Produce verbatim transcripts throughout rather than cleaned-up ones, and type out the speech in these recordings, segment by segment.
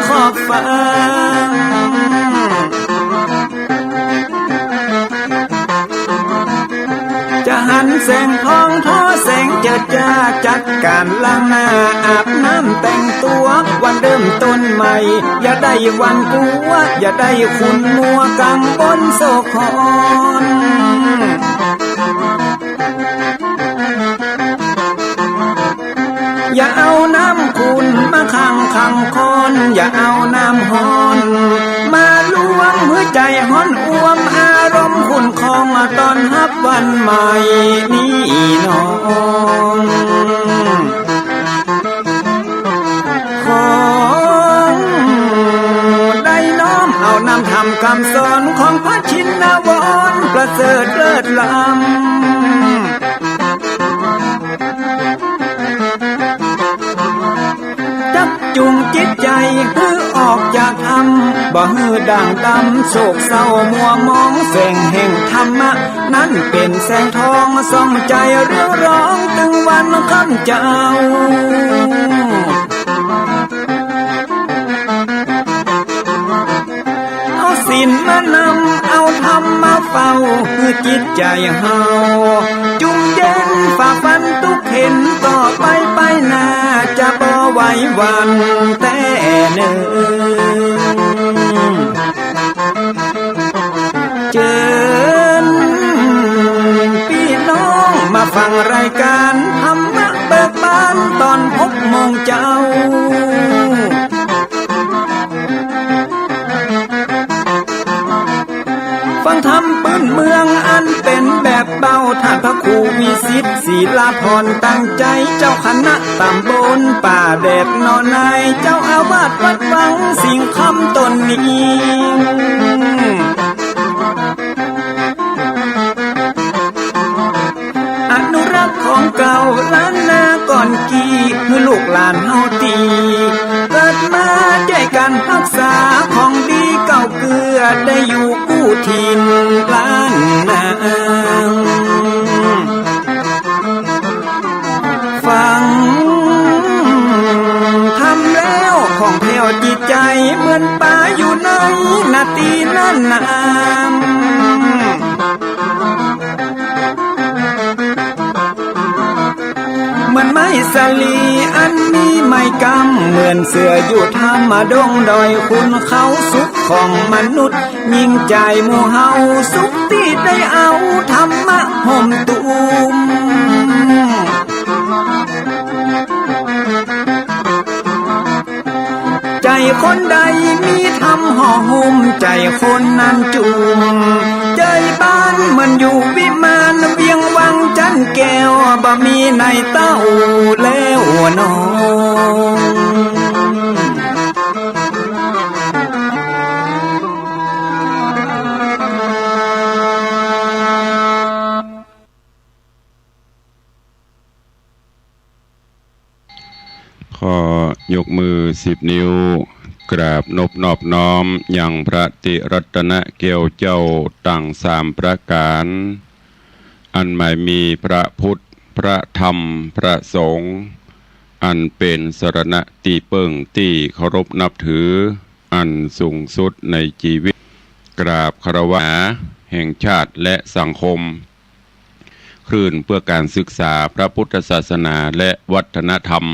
ขอบฟ้า จะหันแสงทองทอแสงเจิดจ้า จัดก๋านล้างหน้าอาบน้ำแต่งตั๋ว วันเริ่มต้นใหม่ อย่าได้หวั่นกลัว อย่าได้ขุ่นมัวกังวลโศกหอน อย่าเอาน้ำขุ่นมาขังขังคอน อย่าเอาน้ำฮ้อนมาลวง หื้อใจ๋ฮ้อนอ่วม อารมณ์ขุ่นคอง ต้อนฮับวันใหม่นี้น้อง ขอได้น้อมเอานำธรรมกำสอน ของพระชินวรประเสริฐเลิศล้ำ จักจูงจิตใจ๋หื้อออกจากถ้ำ บ่หื้อด่างดำโศกเศร้ามัวหมอง แสงแห่งธรรมะนั้นเป๋นแสงทอง ส่องใจ๋เรืองรอง ตึงวันค่ำเจ๊า เอาศีลมานำ เอาธรรมมาเฝ้า หื้อจิตใจ๋เฮาจุ่มเย็น ฝ่าฟันตุ๊กเข็ญ ต่อไปไปหน้า จะบ่ไหวหวั่นแต๊เนิ่น เจิญปี้น้องมาฟังรายก๋านธรรมะเบิกบาน ต๋อนหกโมงเจ๊า ฟังธรรมปื้นเมืองอันเป๋นแบบเบา ต้านพระครูวิสิทธิ์ ศิลาพร ตั้งใจ๋ เจ้าคณะต๋ำบลป่าแดดหนองนาย เจ้าอาวาสวัดวังสิงห์คำต๋นนี้ อนุรักษ์ของเก่าล้านนาก่อนกี้ หื้อลูกหลานเฮาตี้เกิดมา จ้วยกั๋นฮักษาของดีเก่าเกื้อ ได้อยู่กู้ถิ่นล้านนา ฟังธรรมแล้วผ่องแผ้วจิตใจ๋ เหมือนป๋าอยู่ในนาตี้นั้นนา เหมือนไม้สาลีอันมีไม้กำ เหมือนเสื้ออยู่ถ้ำดงดอยขุนเขา สุขของมนุษย์ยิ่งใจ๋หมู่เฮา สุขตี้ได้เอาธรรมะห่มตุ้ม ใจ๋คนใดมีธรรมห่อหุ้ม ใจ๋คนนั้นจุ่ม ใจ๋บ้านเหมือนอยู่วิมาน เวียงวังจั๊นแก้ว บ่มีในเต้าแล้วน้อง ขอยกมือสิบนิ้ว กราบนบนอบน้อมยังพระติรัตนแก้วเจ้าตังสามประก๋าน อันหมายมีพระพุทธ พระธรรม พระสงฆ์ อันเป๋นสรณะตี้เปิ้งตี้เคารพนับถือ อันสูงสุดในจีวิต กราบคารวะแห่งชาติและสังคม คลื่นเพื่อการศึกษาพระพุทธศาสนาและวัฒนธรรม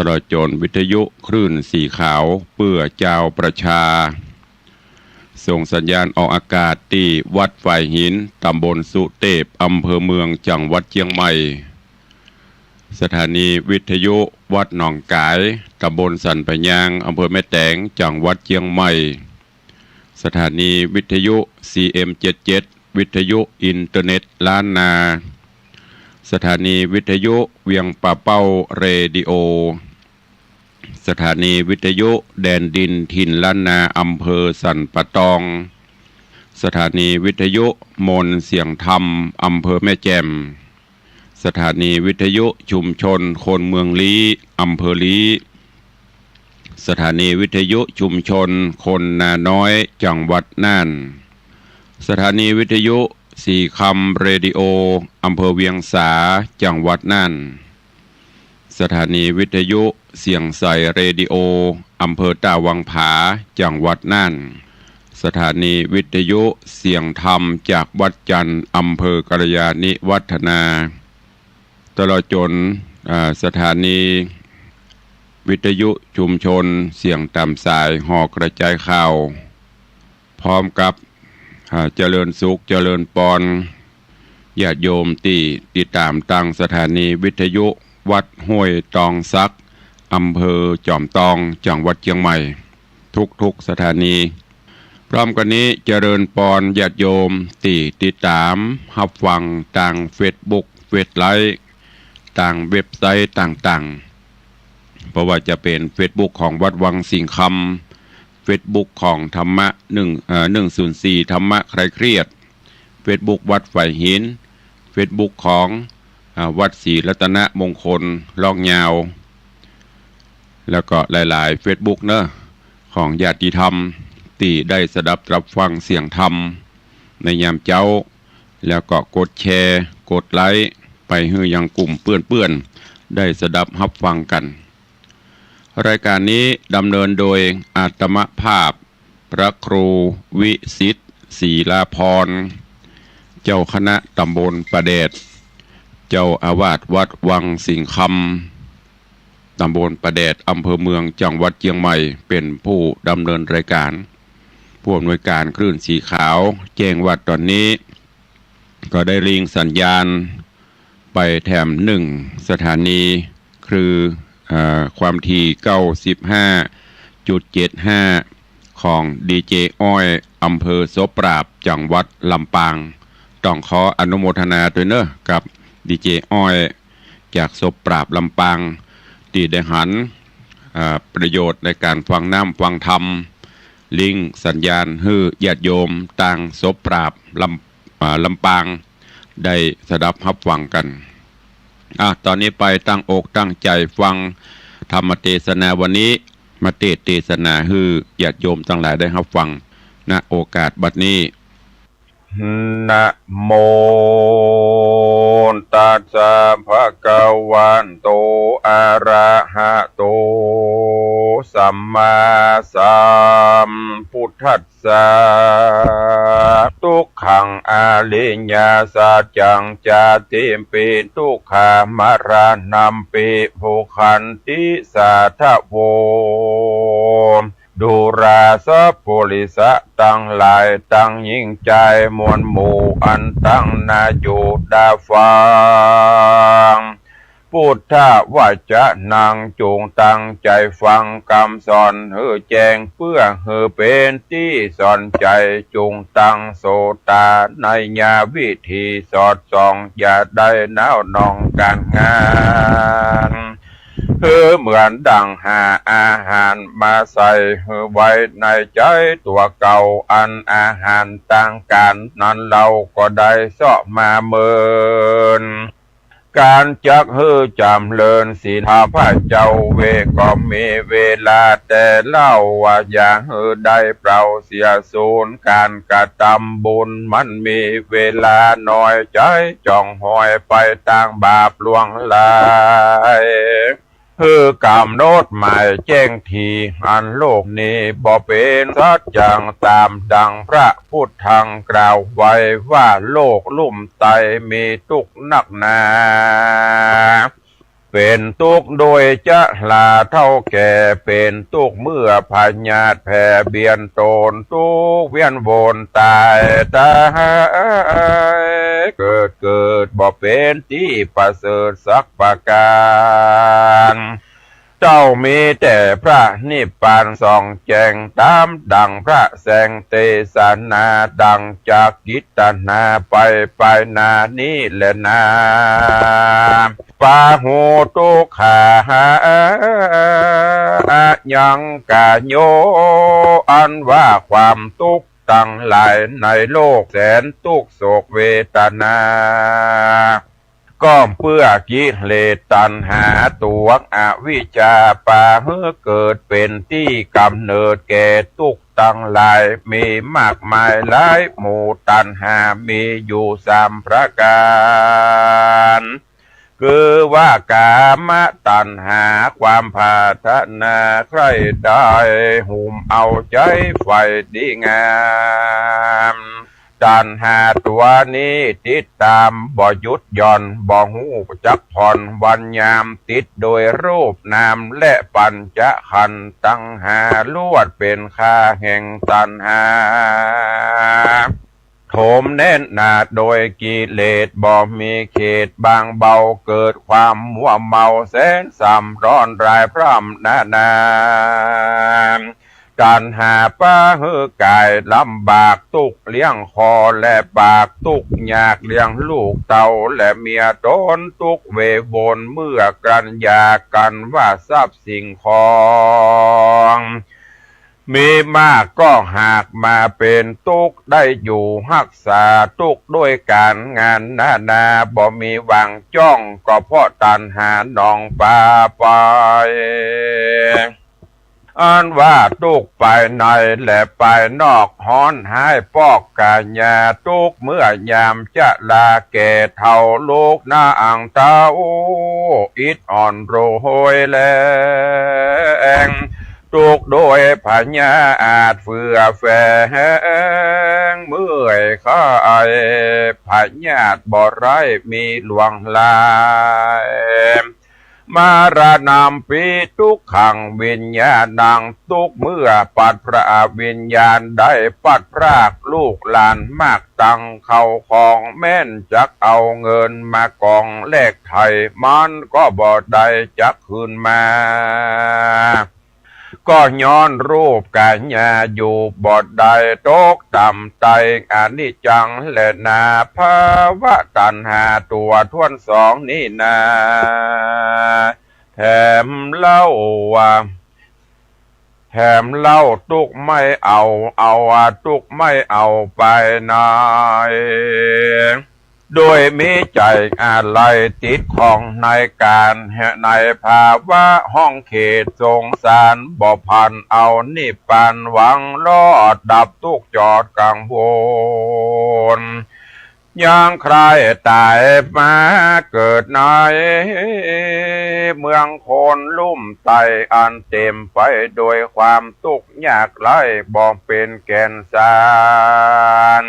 ตลอดจ๋นวิทยุคลื่นสีขาวเปื้อจาวประชา ส่งสัญญาณออกอากาศตี้วัดฝายหิน ต๋ำบลสุเตพ อำเภอเมือง จังหวัดเจียงใหม่ สถานีวิทยุวัดหนองก๋าย ต๋ำบลสันป่ายยาง อำเภอแม่แตง จังหวัดเจียงใหม่ สถานีวิทยุ ซีเอ็มเจ็ดเจ็ด วิทยุอินเทอร์เน็ตล้านนา สถานีวิทยุเวียงป่าเป้าเรดิโอ สถานีวิทยุแดนดินถิ่นล้านนา อำเภอสันป่าตอง สถานีวิทยุมนต์เสียงธรรม อำเภอแม่แจ่ม สถานีวิทยุชุมชนคนเมืองลี้ อำเภอลี้ สถานีวิทยุชุมชนคนนาน้อย จังหวัดน่าน สถานีวิทยุสีคำเรดิโอ อำเภอเวียงสา จังหวัดน่าน สถานีวิทยุเสียงใสเรดิโอ อำเภอต้าวังผา จังหวัดน่าน สถานีวิทยุเสียงธรรมจากวัดจันทร์ อำเภอกัลยาณิวัฒนา ตลอดจ๋น อ่า สถานีวิทยุชุมชนเสียงต๋ามสายหอกระจายข่าว พร้อมกับ อ่า เจริญสุข เจริญปอน ญาติโยมตี้ติดต๋ามตางสถานีวิทยุวัดห้วยตองสัก อำเภอจอมตอง จังหวัดเจียงใหม่ ทุกๆ สถานี พร้อมกั๋นนี้เจริญปอนญาติโยมตี้ติดต๋ามฮับฟังตางเฟซบุ๊ก เฟซไลฟ์ ตางเว็บไซต์ต่างๆ บ่ว่าจะเป๋นเฟซบุ๊กของวัดวังสิงห์คำ เฟซบุ๊กของธรรมะหนึ่ง เอ่อ หนึ่งศูนย์สี่ ธรรมะคลายเครียด เฟซบุ๊กวัดฝายหิน เฟซบุ๊กของ อ่า วัดศรีรัตนมงคลล่องยาว แล้วก็หลายๆ เฟซบุ๊กเนาะ ของญาติธรรมตี้ได้สดับตรับฟังเสียงธรรมในยามเจ๊า แล้วก็กดแชร์ กดไลค์ ไปหื้อยังกลุ่มเปื้อนๆ ได้สดับฮับฟังกั๋น รายก๋านนี้ดำเนินโดยอาตมาภาพ พระครูวิสิทธิ์ ศรีลาภรณ์ เจ้าคณะต๋ำบลป่าแดด เจ้าอาวาสวัดวังสิงห์คำ ต๋ำบลป่าแดด อำเภอเมือง จังหวัดเจียงใหม่ เป๋นผู้ดำเนินรายก๋าน ผู้อำนวยก๋านคลื่นสีขาว แจ้งว่าต๋อนนี้ ก็ได้ลิงก์สัญญาณไปแถมหนึ่งสถานี คือ เอ่อ ความถี่ เก้าสิบห้าจุดเจ็ดห้า ของดีเจอ้อย อำเภอโสปราบ จังหวัดลำปาง ต้องขออนุโมทนาตวยเนาะ กับดีเจอ้อย จากโสปราบ ลำปาง ตี้ได้หัน เอ่อ ประโยชน์ในก๋านฟังน้ำฟังธรรม ลิงก์สัญญาณหื้อญาติโยมตางโสปราบ ลำ อ่า ลำปาง ได้สดับฮับฟังกั๋น อ่ะ ต๋อนนี้ไปตั้งอกตั้งใจ๋ฟังธรรมเตสนาวันนี้ มาเตสน์เตสนาหื้อญาติโยมตังหลายได้ฮับฟัง ณ โอกาสบัดนี้ นะโมตัสสะ ภะคะวะโต อะระหะโต สัมมาสัมพุทธัส สะ ทุกขัง อริยสัจจัง ชาติปิ ทุกขา มรณัมปิ โภคันติ สาธะโว ดูราสัปปุริสะตังหลาย ตังญิงจายมวลหมู่ อันตังหน้าอยู่ตาฟัง พุทธวจนะ จุ่งตั้งใจ๋ฟังกำสอนหื้อแจ้ง เปื้อหื้อเป๋นตี้สอนใจ๋ จุ่งตั้งโสตาในญาวิธีสอดส่อง อย่าได้หนาวหน่องก๋านงาน หื้อเหมือนดั่งหาอาหารมาใส่หื้อไว้ในใจ๋ตั๋วเก่า อันอาหารตางก๋านนั้นเฮาก็ได้เซาะมาเมิน ก๋านจักหื้อจ๋ำเริญศีล ข้าพเจ้าเวก็มีเวลาแต่เล่าว่า อย่าหื้อได้เปล่าเสียสูญ ก๋านกระตำบุญมันมีเวลาน้อย ใจ๊จ่องหอยไปตางบาปล่วงหลาย หื้อกำหนดหมายแจ้งที อันโลกนี้บ่เป๋นสัจจัง ต๋ามดั่งพระพุทธังกล่าวไว้ว่า โลกลุ่มไตมีตุ๊กข์นักหนา เป๋นตุ๊กข์โดยชราเฒ่าแก่ เป๋นตุ๊กข์เมื่อพยาธิแผ่เบียดตน ตุ๊กข์เวียนวนต๋ายต๋าย เกิดเกิด บ่เป๋นตี้ประเสริฐสักประก๋าน เต้ามีแต่พระนิพพานส่องแจ้ง ต๋ามดั่งพระแสงเตสนา ดั่งจักกิตนาไป ไปหน้านี้แลนา ปะโหตุคาหา ยังกะโย อันว่าความตุ๊กข์ตังหลายในโลก แสนตุ๊กข์โศกเวทนา ก็เปื้อกิเลสตัณหาตั๋วอวิชชา ปาหื้อเกิดเป๋นตี้ก๋ำเนิดแก่ตุ๊กข์ตังหลาย มีมากมายหลายหมู่ ตัณหามีอยู่สามประก๋าน คือว่ากามตัณหาความปรารถนาใคร่ได้ หุ้มเอาใจ๋ใฝ่ดีงาม ตัณหาตั๋วนี้ติดต๋ามบ่หยุดหย่อน บ่ฮู้จักผ่อนวันยาม ติดโดยรูปนามและปัญจขันธ์ตังห้า ลวดเป๋นข้าแห่งตัณหา โถมแน่นหนาโดยกิเลสบ่มีเขต บางเบาเกิดความมัวเมา แสนซ้ำร้อนร้ายพร่ำนานา ตัณหาปาหื้อกายลำบาก ตุ๊กข์เลี้ยงคอและปาก ตุ๊กข์ยากเลี้ยงลูกเต้าและเมีย ตนตุ๊กข์เววนเมื่อกลั้นอยากกั๋นว่าทรัพย์สิ่งของ มีมากก็หากมาเป๋นตุ๊กข์ ได้อยู่ฮักษาตุ๊กข์ด้วยก๋านงานนานา บ่มีหวังจ้อง ก็เพราะตัณหานองปาไป อันว่าตุ๊กข์ภายในและภายนอก ฮ้อนฮ้ายปอกก๋ายา ตุ๊กข์เมื่อยามจะลาแก่เฒ่า ลูกนางเต้าอิดอ่อนโรยแรง ตุ๊กข์โดยพยาธิเฟื่อแฝง เมื่อยคายพยาธิบ่ร้ายมีหลวงหลาย มรณัมปิ ทุกขัง วิญญาณัง ตุ๊กข์เมื่อปัดพรากวิญญาณ ได้ปัดพรากลูกหลานมากตัง เข้าของแม้นจักเอาเงินมากองแลกไถ่ มันก็บ่ได้จักคืนมา ก็ย้อนรูปก๋ายาอยู่บ่ได้ ตกต่ำไต้อนิจจังแลนา ภาวะตัณหาตั๋วถ้วนสองนี้นา แถมเล่าว่า แถมเล่าตุ๊กข์ไม่เอา เอาตุ๊กข์ไม่เอาไปไหน โดยมีใจ๋อาลัยติดข้องในก๋าน ในภาวะห้องเขตสงสาร บ่ผันเอานิพพานหวังรอดดับตุ๊กข์จอดกังวล ยังใคร่ต๋ายมาเกิดในเมืองคนลุ่มไต้ อันเต๋มไปโดยความตุ๊กข์ยากไร้ บ่เป๋นแก่นสาร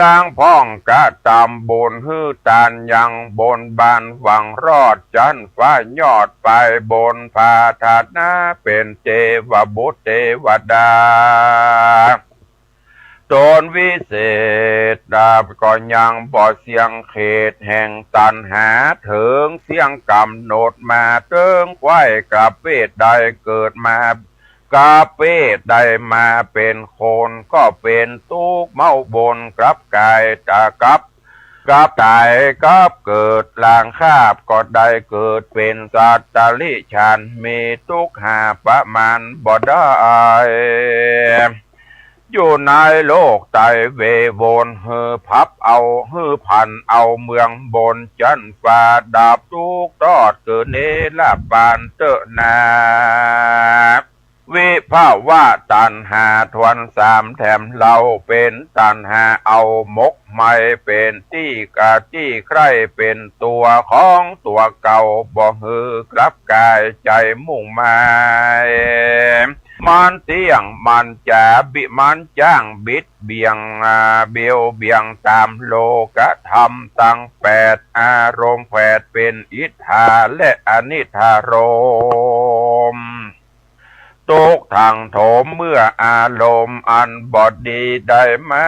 ลางพ่องกระตำบุญหื้อตานยังบนบานหวังรอดจั๊นฟ้ายอดไปบน ปรารถนาเป๋นเตวบุตรเตวดา ต๋นวิเศษดาบก็ยังบ่เสี้ยงเขตแห่งตัณหา เถิงเสี้ยงก๋ำหนดมาเถิงใคว่กระเปตได้เกิดมา กระเปตได้มาเป๋นคน ก็เป๋นตุ๊กข์เม้าบน กลับก๋ายต๋ายกลับ กลับต๋ายกลับเกิด ลางคาบก็ได้เกิดเป๋นสัตว์ติรัจฉาน มีตุ๊กข์หาประมาณบ่ได้ อยู่ในโลกไต้เววน หื้อผับเอา หื้อผันเอาเมืองบนจั๊นฟ้า ดับตุ๊กข์ตอดเกิดนิรพานเต๊อะนา วิภวะตัณหาถ้วนสาม แถมเล่าเป๋นตัณหาเอาหมกไหม้ เป๋นตี้กาตี้ใคร่ เป๋นตั๋วของตั๋วเก่า บ่หื้อกลับก๋ายใจ๋มุ่งหมาย มันเตี้ยงมันจ๋าบิ มันจ้างบิดเบี่ยง อ่า เบียวเบี่ยงต๋ามโลกธรรมตังแปด อารมณ์แผดเป๋นอิทธาและอนิทธารมณ์ ตุ๊กข์ทั้งโถมเมื่ออารมณ์อันบ่ดีได้มา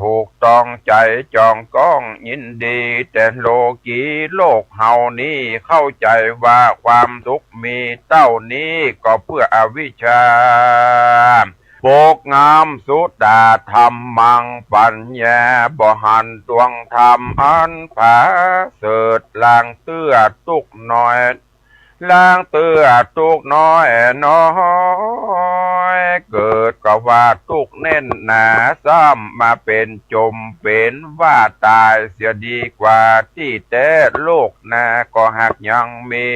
ถูกต้องใจ๋ จ่องก้องยินดี แต่โลกีโลกเฮานี้เข้าใจ๋ว่าความสุขมีเต้านี้ ก็เปื้ออวิชชา ปกงำสุตาธรรมัง ปัญญาบ่หันตวงธรรมอันผาเสริฐ ลางเตื้อตุ๊กข์น้อย ลางเตื้อตุ๊กข์น้อยน้อย เกิดก็ว่าตุ๊กข์แน่นหนา ซ้ำมาเป๋นจมเป๋นว่าต๋ายเสียดีกว่า ตี้แต๊โลกหน้าก็หากยังมี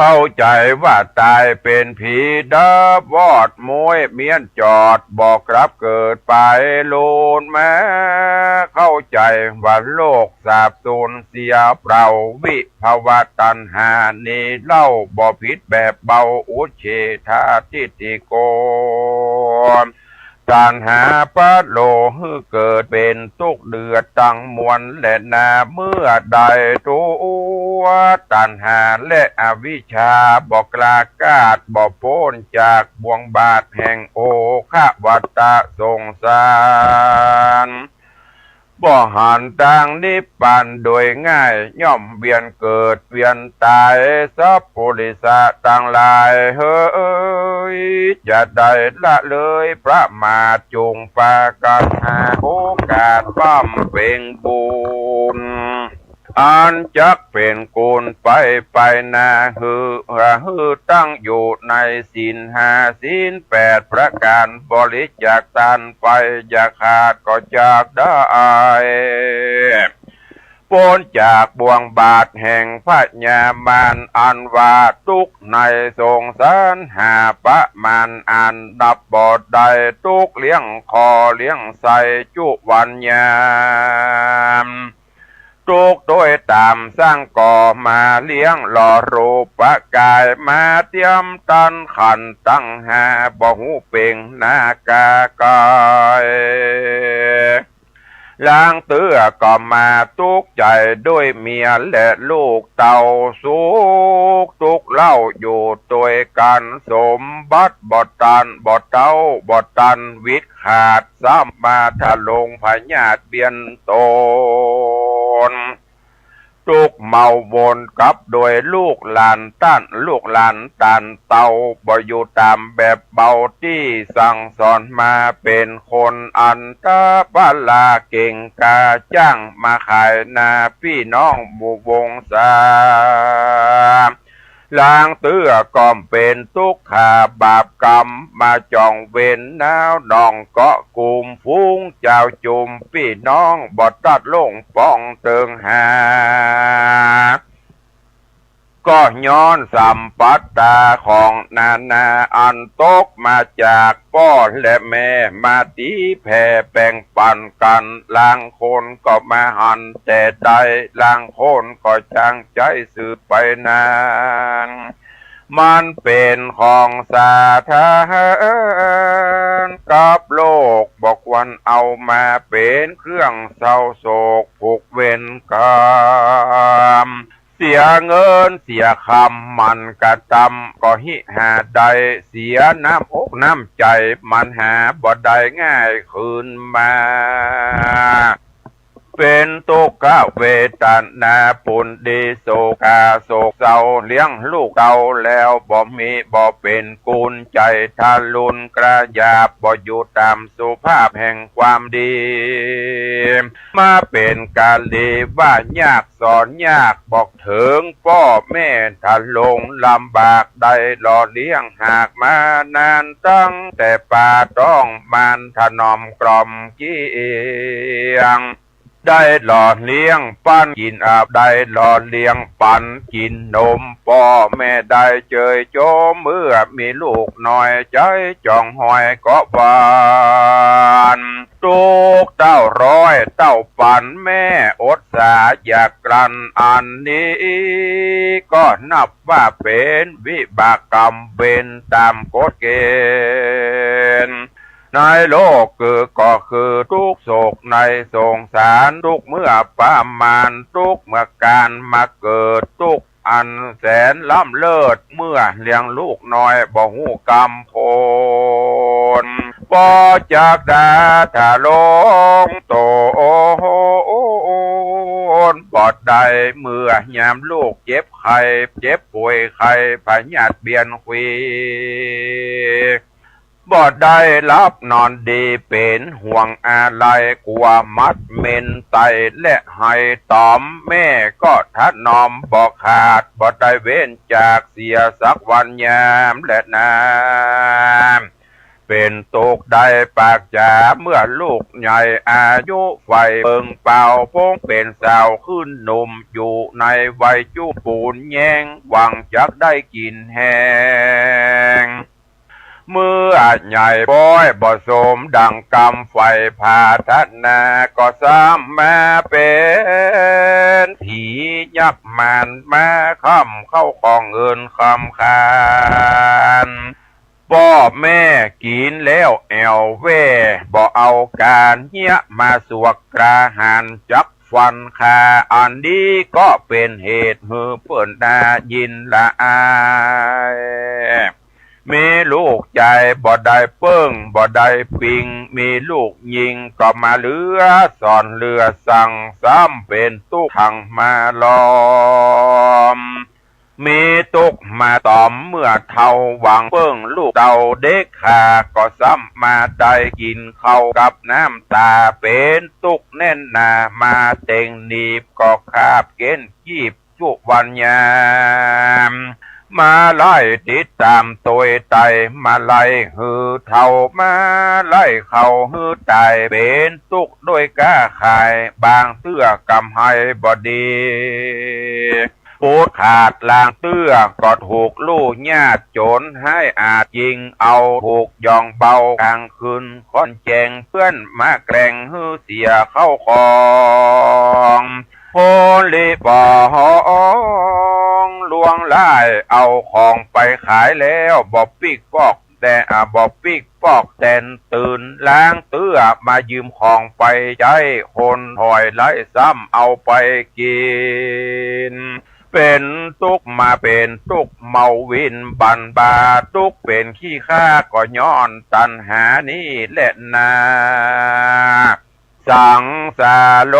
เข้าใจ๋ว่าต๋ายเป๋นผีดับวอด ม้วยเมี้ยนจอด บ่กลับเกิดไปลูนแม้ เข้าใจ๋ว่าโลกสาบสูญเสียเปล่า วิภวะตัณหานี้เล่า บ่ผิดแบบเบา อุจเฉทาทิฏฐิโก ตัณหาพะโลหื้อเกิดเป๋นตุ๊กข์เดือดตังมวลแลนา เมื่อใดตั๋วตัณหาและอวิชชาบ่กล้าก้าด บ่ป๊นจากบ่วงบาตรแห่งโอฆะวัฏฏะสงสาร บ่หันตางนิพพานโดยง่าย ย่อมเวียนเกิดเวียนต๋าย สัพปุริสะตังหลายเหย จะได้ละเลยประมาท จุ่งปากั๋นหาโอกาสบำเพ็งบุญ อันจักเป๋นกุณไปไปนา หื้อ หื้อตั้งอยู่ในศีลห้าศีลแปดประก๋าน บริจาคตานไป อย่าขาดก็จักได้ ป๊นจากบ่วงบาตรแห่งพญามาร อันว่าตุ๊กข์ในสงสารหาประมาณ อันนับบ่ได้ ตุ๊กข์เลี้ยงข้อเลี้ยงไส้จุวันยาม ตุ๊กข์โดยต๋ามสร้างก่อมาเลี้ยงหล่อรูปกาย มาเตรียมตันขันธ์ตังห้า บ่ฮู้เป๋งหน้ากากาย ลางเตื้อก็มาตุ๊กข์ใจ๋โดยเมียและลูกเต้า สุขตุ๊กข์เล่าอยู่ตวยกั๋น สมบัติบ่ตัน บ่เต้า บ่ตันวิดขาด ซ้ำมาทะลงพยาธิเบียดเบียนตน ตุ๊กข์เมาวนกับโดยลูกหลานต้าน ลูกหลานต้านเต้า บ่อยู่ต๋ามแบบเบาตี้สั่งสอนมา เป๋นคนอันตะปะละเก่งกล้า จ้างมาขายหน้าปี้น้องหมู่วงศา ลางเตื้อก็เป๋นตุ๊กข์ขาบาปกรรม มาจ่องเวรหนาวหนองเกาะกุม ฝูงจาวจุมปี้น้องบ่ตัดลงปองเติงหา ก็ย้อนสัมปัตตาของนานาอันตกมาจากป้อและแม่ มาตี๋แผ่แบ่งปั๋นกั๋น ลางคนก็มาหันแต่ใด ลางคนก็จางใจ๊สืบไปนา มันเป๋นของสาธารกับโลก บ่ควรเอามาเป๋นเครื่องเศร้าโศกผูกเวรกรรม เสียเงินเสียคำมันกระตำ ก็หิหาได้ เสียน้ำอกน้ำใจ๋ มันหาบ่ได้ง่ายคืนมา เป๋นตุ๊กขเวทนาปูนดีโศกาโศกเศร้า เลี้ยงลูกเต้าแล้วบ่มี บ่เป๋นกุณใจ๋ทะลุนกระหยาบ บ่อยู่ต๋ามสุภาพแห่งความดี มาเป๋นกาลีว่ายากสอนยาก บอกเถิงป้อแม่ทะลงลำบาก ได้หล่อเลี้ยงหากมานาน ตั้งแต่ปาต๊องมารถนอมกล่อมเกลี้ยง ได้หล่อเลี้ยงปั๋นกิ๋นอาบ ได้หล่อเลี้ยงปั๋นกิ๋นนม ป้อแม่ได้เจยโจม เมื่อมีลูกน้อยใจ๋จ่องห้อยก็หวั่น ตุ๊กข์เต้าร้อยเต้าปั๋นแม่อดสาอยากกลั้น อันนี้ก็นับว่าเป๋นวิบากกรรมเวรต๋ามกฎเกณฑ์ ในโลกคือก็คือตุ๊กข์โศกในสงสาร ตุ๊กข์เมื่อประมาณ ตุ๊กข์เมื่อการมาเกิด ตุ๊กข์อันแสนล้ำเลิศ เมื่อเลี้ยงลูกน้อยบ่ฮู้กำโพน บ่จักดาทะลงตนบ่ได้ เมื่อยามลูกเจ็บไข้ เจ็บป่วยไข้พยาธิเบียดเบียน บ่ได้หลับนอนดี เป๋นห่วงอาลัย กั๋วหมัดเม็นไตและไห้ต๋อม แม่ก็ถนอมบ่ขาด บ่ได้เว้นจากเสียสักวันยามแลนา เป๋นตุ๊กข์ได้ปากจ๋า เมื่อลูกใหญ่อายุใฝ่ เปิงเป๋าพงเป๋นสาวขึ้นหนุ่ม อยู่ในวัยจุปูนแย้ง หวังจักได้กิ๋นแฮง เมื่อใหญ่ป๊อยบ่สมดั่งกำใฝ่ผาถนา ก็ซ้ำมาเป๋นผียักษ์มารมาค้ำเข้าของเงินคำคาน ป้อแม่กิ๋นแล้วแอ่วแว่ บ่เอาก๋านเฮี้ยมาสวกกล้าหาญจักฟันฆ่า อันนี้ก็เป๋นเหตุหื้อเปิ้นได้ยินละอาย มีลูกจายบ่ได้เปิ้งบ่ได้ปิง มีลูกญิงก็มาเหลือสอนเหลือสั่ง ซ้ำเป๋นตุ๊กข์ขังมาล้อม มีตุ๊กข์มาต๋อมเมื่อเฒ่า หวังเปิ้งลูกเต้าเด็กขา ก็ซ้ำมาได้กิ๋นข้าวกับน้ำต๋า เป๋นตุ๊กข์แน่นหนา มาเต็งหนีบก็คาบเก้นกีบจุวันยาม มาไล่ติดต๋ามตวยไต มาไล่หื้อเฒ่า มาไล่เข้าหื้อต๋าย เป๋นตุ๊กข์ด้วยก๊าขาย บางเตื้อกำไรบ่ดี ปูดขาดลางเตื้อก็ถูกลู่ญาติโจ๋รฮ้ายอาจยิงเอา ถูกย่องเบากลางคืนค่อนแจ้ง เปื้อนมาแกล้งหื้อเสียข้าวของ คนลีปองลวงลาย เอาของไปขายแล้วบ่ปิ๊กปอก แต่ อ่า บ่ปิ๊กปอกแตนตื่น ลางเตื้อมายืมของไปใจ๊ คนถอยไล่ซ้ำเอาไปกิ๋น เป๋นตุ๊กข์มาเป๋นตุ๊กข์เมาวินบันบา ตุ๊กข์เป๋นขี้ข้าก็ย้อนตัณหานี้แหละนา สังสาโร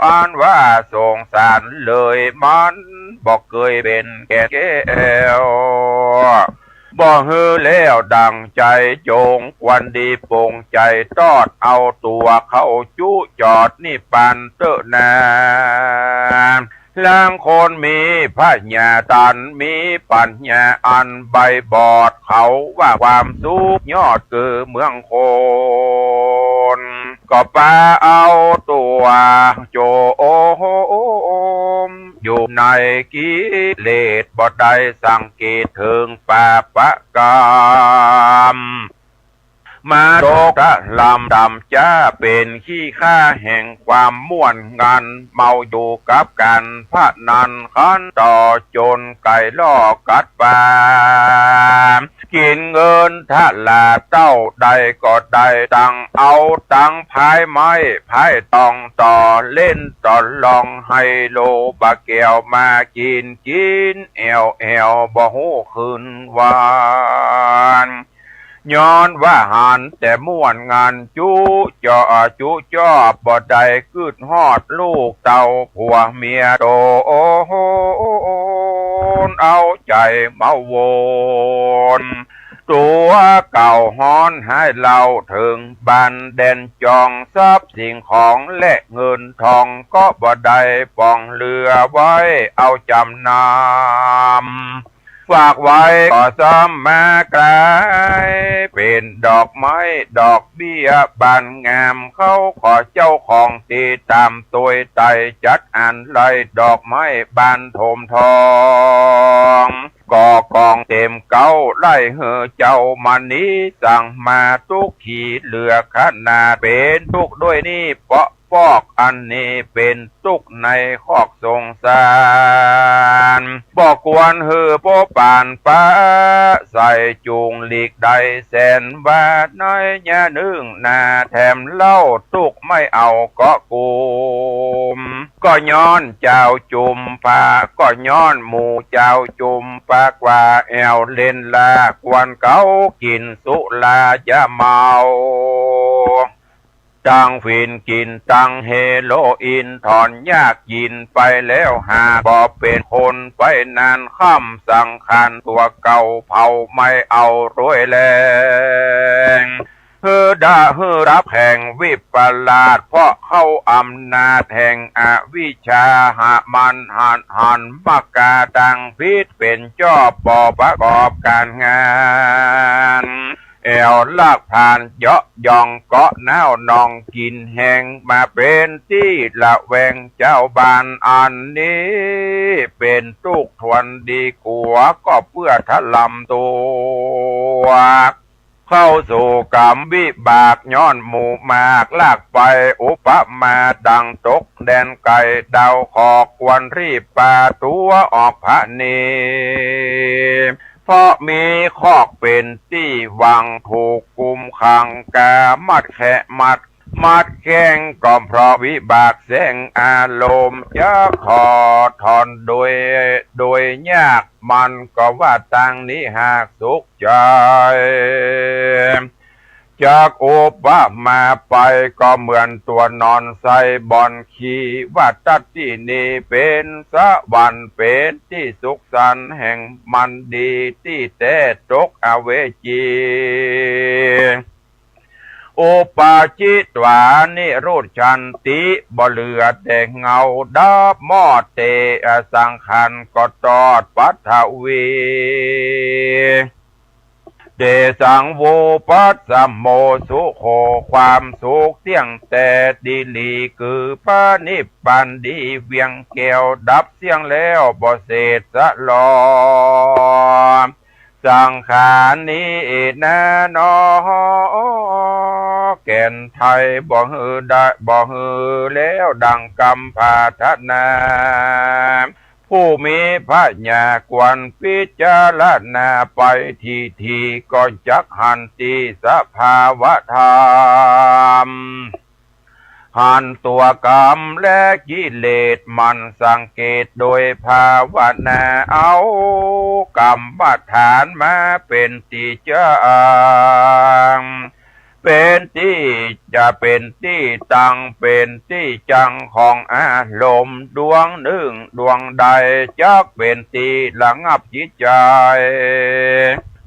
อันว่าสงสารเลย มันบ่เกยเป๋นแก่นแก้ว บ่หื้อแล้วดั่งใจ๋จง ควรดีปงใจ๋ตอด เอาตั๋วเข้าจุจอดนิพพานเต๊อะนา ลางคนมีผญาต๋า มีปัญญาอันใบบอด เขาว่าความสุขยอดคือเมืองคน ก็ปาเอาตั๋วโจม อยู่ในกิเลส บ่ได้สังเกตเถิงปาปะกรรม มาตกตะลำต่ำจ๊า เป๋นขี้ข้าแห่งความม่วนงัน เมาอยู่กับก๋านพนัน คันต่อจนไก่ล่อกัดปลา กิ๋นเงินทะลาเต้าใดก็ได้ตังค์ เอาตังค์พายไม้พายตอง ต่อเล่นต่อลอง ไฮโลบ่าแก้วมากิ๋น กิ๋นแอ่วแอ่วบ่ฮู้คืนวัน ย้อนว่าหันแต่ม่วนงันจุจอจุจอบ บ่ได้กึ๊ดฮอดลูกเต้าผัวเมียโตน เอาใจ๋เมาวน ตั๋วเก่าฮ้อนฮ้ายเล่าเถิงบ้านแดนจอง ทรัพย์สิ่งของและเงินทองก็บ่ได้ปองเหลือไว้ เอาจ๋ำนำ ฝากไว้ก็ซ้ำมากลาย เป๋นดอกไม้ดอกเบี้ยบานงาม เขาขอเจ้าของตี้ต๋ามตวยไต จัดอันไล่ดอกไม้บานโถมทอง ก็กองเต๋มเก๊าไล่หื้อเจ้ามณี สั่งมาตุ๊กข์ขี้เหลือขนาด เป๋นตุ๊กข์ด้วยนี้เปาะ ปอกอันนี้เป๋นตุ๊กข์ในคอกสงสาร บ่ควรหื้อโป๊ปานปะใส่ จูงหลีกได้แสนว่า ในยะนึ่งหน้าแถมเล่า ตุ๊กข์ไม่เอาเกาะกุม ก็ย้อนจาวจุมพะ ก็ย้อนหมู่จาวจุมปะ กว่าแอ่วเล่นลา ควรเขากิ๋นสุราจะเมา ตังฝิ่นกิ๋นตังเฮโรอีน ถอนยากกิ๋นไปแล้ว หากบ่เป๋นคนไปนานค่ำ สังขารตั๋วเก่าเผาไม่เอาตวยแลง หื้อดะหื้อฮับแห่งวิปลาส เพราะเข้าอำนาจแห่งอวิชชา หามันหัน หันมากาตังผิดเป๋นจอบ บ่ประกอบก๋านงาน แอ่วลากผลาญเยาะยอง เกาะหนาวนองกิ๋นแฮง มาเป๋นตี้ระแวงจาวบ้าน อันนี้เป๋นตุ๊กข์ทนดีกั๋ว ก็เปื้อทะลำตั๋ว เข้าสู่ก๋รรมวิบาก ย้อนหมู่มากลากไป อุปมาดังตกแดนไก๋ ดาวเคราะห์ควรรีบปาตั๋วออกผะเน เพราะมีคอกเป๋นตี้หว่าง ถูกกุมขัง ก๋ามัดแคะมัด มัดแข้ง ก็เพราะวิบากแสงอารมณ์ จะถอดถอนโดย โดยยาก มันก็ว่าตางนี้หากสุขใจ๋ จากอุปมาไป ก็เหมือนตั๋วนอนใส่บ่อนขี้ ว่าตั๊ดตี้นี้เป๋นสวรรค์ เป๋นตี้สุขสันต์แห่งมันดี ตี้แต๊ตกอเวจี อุปาจิตวานิรุชชันติ บ่เหลือแต่เงา ดับมอดเต สังขารก็ตอดปัทวี เตสัง วุปัสสโม สุโข ความสุขเตี้ยงแต๊ดีหลี คือพระนิพพานดีเวียงแก้ว ดับเสี้ยงแล้วบ่เศษสะหลอ สังขารนี้นาหนอ แก่นไท้บ่หื้อได้ บ่หื้อแล้วดังกำปรารถนา ผู้มีปัญญาควรพิจารณาไปทีๆ ก็จักหันตี้สภาวธรรม หันตั๋วกรรมและกิเลส หมั่นสังเกตโดยภาวนา เอากรรมฐานมาเป๋นตี้จั้ง เป๋นตี้จะเป๋นตี้ตั้ง เป๋นตี้จั้งของอารมณ์ ดวงนึ่งดวงใด จักเป๋นตี้ระงับจิตใจ๋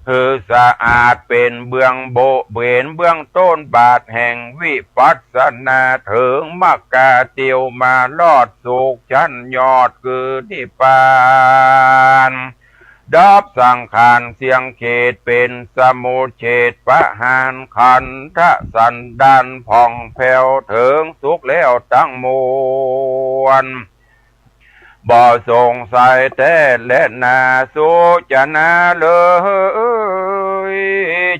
หื้อสะอาดเป๋นเบื้องโบ เป๋นเบื้องต้นบาทแห่งวิปัสสนา เถิงมรรคาเตียวมารอดสุขชั้นยอดคือนิพพาน ดับสังขารเสี้ยงเขต เป๋นสมุจเฉทประหารขันธสันดานผ่องแผ้ว เถิงสุขแล้วตังมวล บ่สงสัยแต๊แลนา สุจนาเลย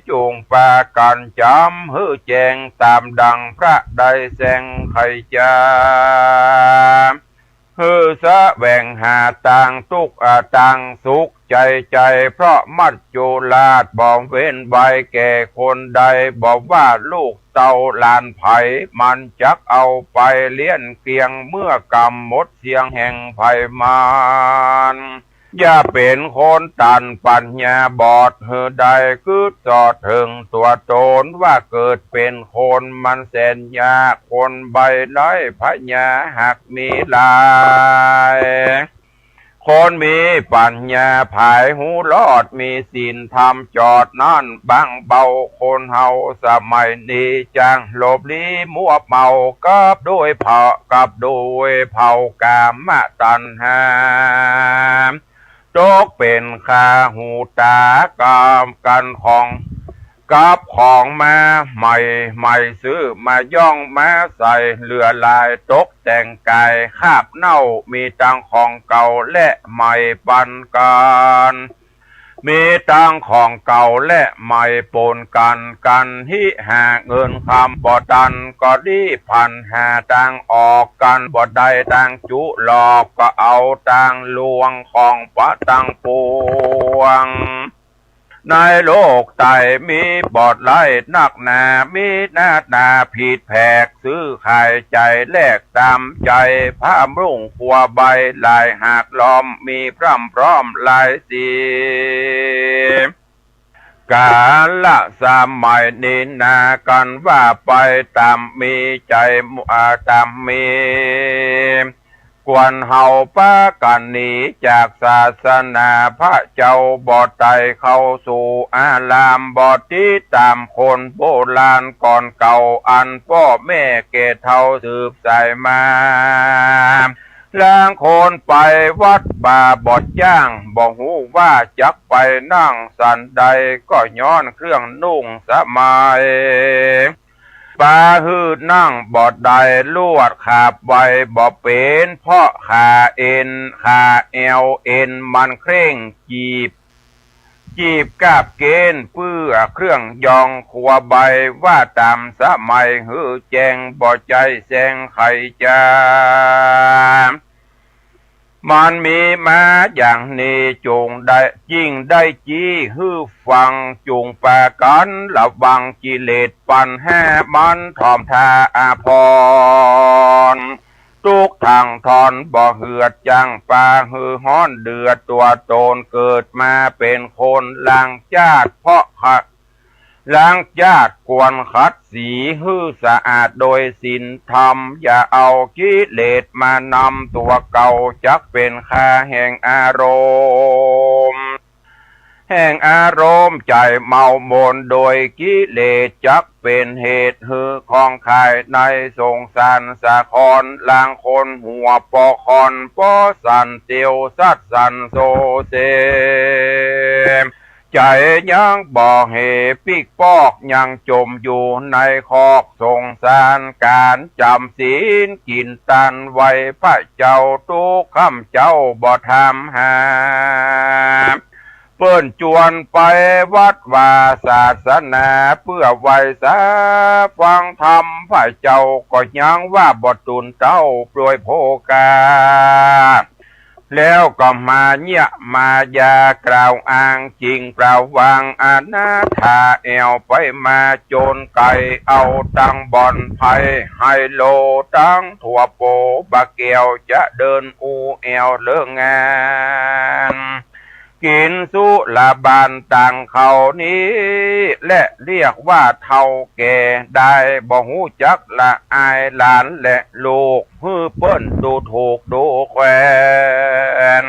จุ่งปากั๋นจำหื้อแจ้ง ต๋ามดังพระได้แสดงไขจ๋า หื้อแสวงหาตางตุ๊กข์ อา ตางสุขใจ๋ใจ๋ เพราะมัจจุราชบ่เว้นไว้แก่คนใด บ่ว่าลูกเต้าหลานใผ มันจักเอาไปเลี้ยงเกลี้ยง เมื่อกำหมดเสี้ยงแห่งภัยมาร อย่าเป๋นคนตันปัญญาบอด หื้อได้กึ๊ดสอดเถิงตั๋วต๋น ว่าเกิดเป๋นคนมันแสนยาก คนใบ้ไร้ปัญญาหากมีหลาย คนมีปัญญาผายฮู้รอด มีศีลธรรมจอดนั้นบางเบา คนเฮาสมัยนี้จั้งหลบลี้มัวเมา กับโดยเผา กับโดยเผากามตัณหา ตกเป๋นคาหูตากับกั๋นของ กับของมาใหม่ใหม่ ซื้อมาย้องมาใส่ เหลือหลายตกแต่งก๋าย คราบเน่ามีตังของเก่าและใหม่ปันกั๋น มีตังของเก่าและใหม่ปนกั๋น กั๋นหิหาเงินคำบ่ตัน ก็รีบพลันหาตางออก กั๋นบ่ได้ตางจุหลอก ก็เอาตางลวงของปะตังปวง ในโลกใต้มีบ่หลายนักหนา มีหน้าต๋าผิดแผก ซื้อขายจ่ายแลกต๋ามใจ๋ ผ้านุ่งครัวใบหลายหากล้อม มีพร่ำพร้อมหลายสี กาละสมัยนี้นา กั๋นว่าไปต๋ามมีใจ๋ อ่า ต๋ามมี ควรเฮาปากั๋นหนีจากศาสนาพระเจ้า บ่ใต้เข้าสู่อาราม บ่ติดต๋ามคนโบราณก่อนเก่า อันป้อแม่แก่เฒ่าสืบสายมา ลางคนไปวัดป่าบ่จ้าง บ่ฮู้ว่าจักไปนั่งสันใด ก็ย้อนเครื่องนุ่งสมัย ปาหื้อนั่งบ่ได้ ลวดขาบไวบ่เป๋น เพราะขาเอ็น ขาแอวเอ็นมันเคร่ง จีบ จีบกาบเกณฑ์ เปื้อเครื่องยองขัวใบ ว่าต๋ามสมัยหื้อแจ้ง บ่ใจ้แซงใครจา มันมีมาอย่างนี้ จุ่งได้ จิ่งได้จี้หื้อฟัง จุ่งปากั๋นระวัง กิเลสปัญหามันถ่อมท่าอาภรณ์ ตุ๊กข์ทั้งทอนบ่เหือด จั้งปาหื้อฮ้อนเดือดตั๋วต๋น เกิดมาเป๋นคนหลังจาติ เพราะขะ หลังจาติควรขัดสีหื้อสะอาดโดยศีลธรรม อย่าเอากิเลสมานำตั๋วเก่า จักเป๋นค่าแห่งอารมณ์ แห่งอารมณ์ใจ๋เมามนโดยกิเลส จักเป๋นเหตุหื้อของคายในสงสารสาคร ลางคนหัวปอคอน ปอสั่นเตียวสัตว์สั่นโซเซ ใจ๋ยังบ่เหปิ๊กปอก ยังจมอยู่ในคอกสงสาร ก๋านจ๋ำศีลกิ๋นตันไหว้พระเจ้า ตุ๊กค่ำเจ๊าบ่ถามหา เปิ้นจวนไปวัดวาศาสนา เปื้อไหว้สาฟังธรรมพระเจ้า ก็ยังว่าบ่ตูนเต้าโปรยโภคา แล้วก็มาเยียะมายากล่าวอ้าง จิ่งเปล่าวางอนาถา แอ่วไปมาโจนไก๋ เอาตังบ่อนไพ่ไฮโล ตังตั๋วโปบ่าแก้ว จะเดินอู้แอ่วเลิกงาน กิ๋นสุราบานตังเขานี้แหละ เรียกว่าเฒ่าแก่ได้ บ่ฮู้จักละอายหลานและลูก หื้อเปิ้นดูถูกดูแควน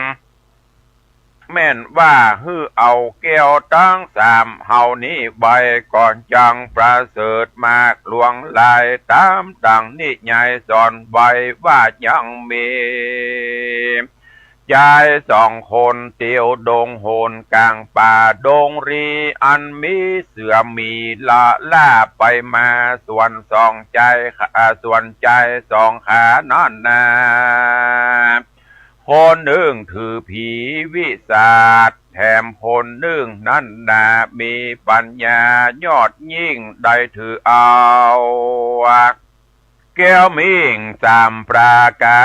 แม่นว่าหื้อเอาแก้วตังสามเฮานี้ไว้ ก่อนจั้งประเสริฐมากหลวงหลาย ต๋ามดังนิยายสอนไว้ว่ายังมี จายสองคนเตียวดงโหนก๋างป่าดงรี อันมีเสือหมีละล่าไปมา ส่วนสองจาย อ่า ส่วนจายสองขานั้นนา คนนึ่งถือผีวิสาท แถมคนนึ่งนั้นนา มีปัญญายอดยิ่ง ได้ถือเอา แก้วมิ่งสามประก๋า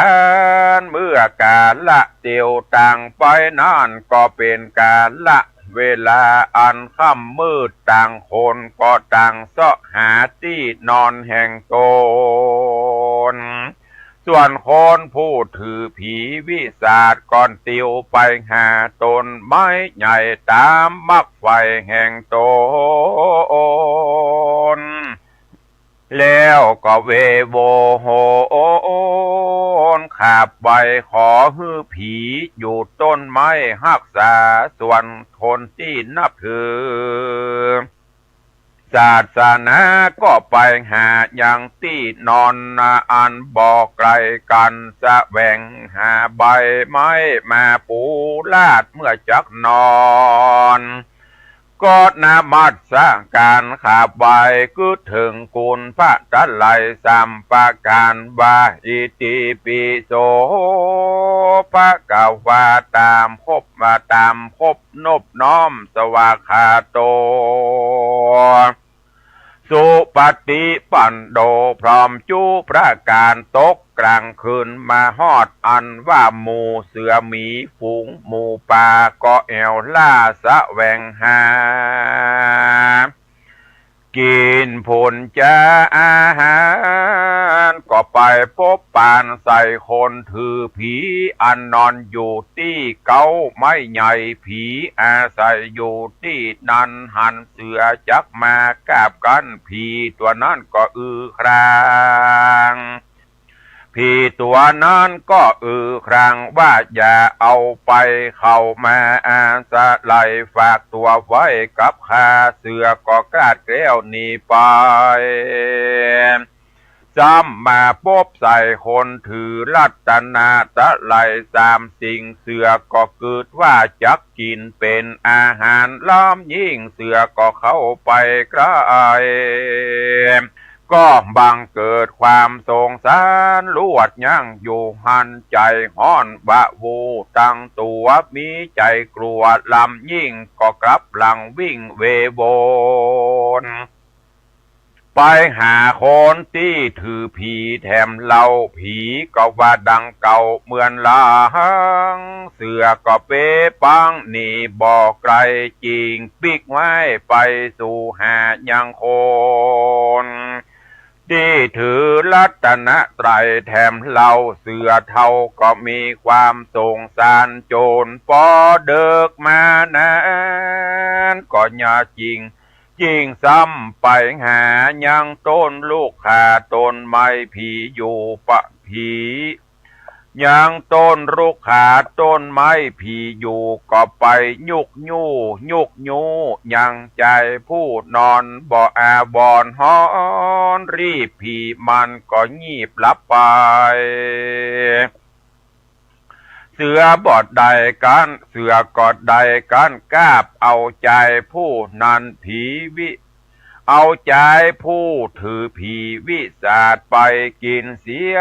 น เมื่อกาละเตียวต่างไปนั้น ก็เป๋นกาละเวลาอันค่ำมืด ต่างคนก็ต่างเซาะหาตี้นอนแห่งต๋น ส่วนคนผู้ถือผีวิสาท ก็เตียวไปหาต้นไม้ใหญ่ต๋ามมักใฝ่แห่งต๋น แล้วก็เวโวโหนขาบไหว้ขอหื้อผีอยู่ต้นไม้ฮักษา ส่วนคนตี้นับถือศาสนาก็ไปหายังตี้นอนนา อันบ่ไก๋กั๋น แสวงหาใบไม้มาปูลาดเมื่อจักนอน ก็นมัสก๋านขาบไหว้ กึ๊ดเถิงคุณพระตะไลยสามประก๋านว่า อิติปิโสภะคะวา ต๋ามครบ ว่าต๋ามครบนบน้อมสวากขาโต สุปฏิปันโน พร้อมจุประก๋าน ตกก๋างคืนมาฮอด อันว่าหมู่เสือหมีฝูงหมูป่า ก็แอ่วล่าแสวงหา กิ๋นผลจาอาหาร ก็ไปปบปานใส่คนถือผี อันนอนอยู่ตี้เก๊าไม้ใหญ่ ผีอาศัยอยู่ตี้นั้น หันเสือจักมากาบกั๋น ผีตั๋วนั้นก็อือคราง ผีตั๋วนั้นก็อือครางว่า อย่าเอาไป เข้ามาอาศัย ฝากตั๋วไว้กับข้า เสือก็คลาดแคล้วหนีไป ซ้ำมาปบใส่คนถือรัตนตรัยสามสิ่ง เสือก็กึ๊ดว่าจักกิ๋นเป๋นอาหาร ลำยิ่งเสือก็เข้าไปใก้ ก็บังเกิดความสงสารลวดยั้งอยู่หั้น ใจ๋ฮ้อนวาบตั้งตั๋ว มีใจ๋กลัวลำยิ่ง ก็กลับหลังวิ่งเวโวน ไปหาคนตี้ถือผีแถมเล่า ผีก็ว่าดังเก่าเหมือนหลัง เสือก็เป๊ปังหนีบ่ไก๋ จิ่งปิ๊กไว้ไปสู่หายังคน ตี้ถือรัตนตรัยแถมเล่า เสือเฒ่าก็มีความสงสาร จ๋นปอเดิกมานั้น ก็ยาจิ่ง จิ่งซ้ำไปหายังต้นลุกขาต้นไม้ผีอยู่ปะ ผี ยังต้นลุกขาต้นไม้ผีอยู่ ก็ไปยุกยู้ ยุกยู้ยังจายผู้นอนบ่อาบอนฮ้อน รีบผีมันก็งีบหลับไป เสือบ่ได้กั๋น เสือก็ได้กั๋นกาบเอาจายผู้นั้น ผีวิ เอาจายผู้ถือผีวิสาทไปกิ๋นเสีย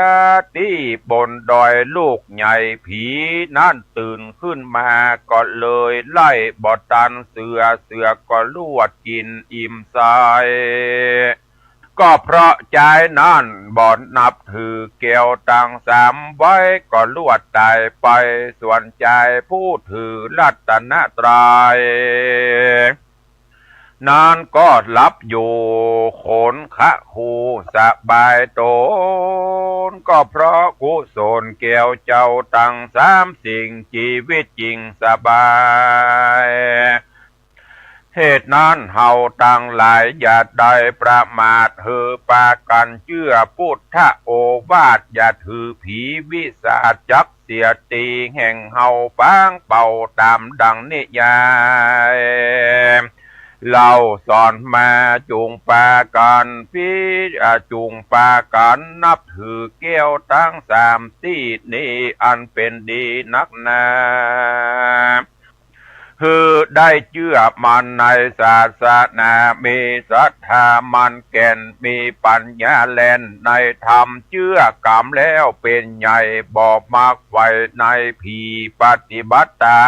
ตี้บนดอยลูกใหญ่ ผีนั้นตื่นขึ้นมาก็เลยไล่บ่ตันเสือ เสือก็ลวดกิ๋นอิ่มใส ก็เพราะจายนั้นบ่นับถือแก้วตังสามไว้ ก็ลวดต๋ายไป ส่วนจายผู้ถือรัตนตรัย นั้นก็หลับอยู่ขนคะคูสบายต๋น ก็เพราะกุศลแก้วเจ้าตังสามสิ่ง จีวิตจิ่งสบาย เหตุนั้นเฮาตังหลายอย่าได้ประมาท หื้อปากั๋นเจื้อปุทธโอวาท อย่าถือผีวิสาทจัก เสียตี้แห่งเฮาปางเป่าต๋ามดังนิยายเล่าสอนมา จุ่งปากั๋นพิ อ่า จุ่งปากั๋นนับถือแก้วตังสามตี้นี้ อันเป๋นดีนักหนา หื้อได้เจื้อมั่นในศาสนา มีศรัทธามั่นแก่น มีปัญญาแล่นในธรรม เจื้อก๋ำแล้วเป๋นใหญ่ บ่มักใฝ่ในผี ปฏิบัติต๋า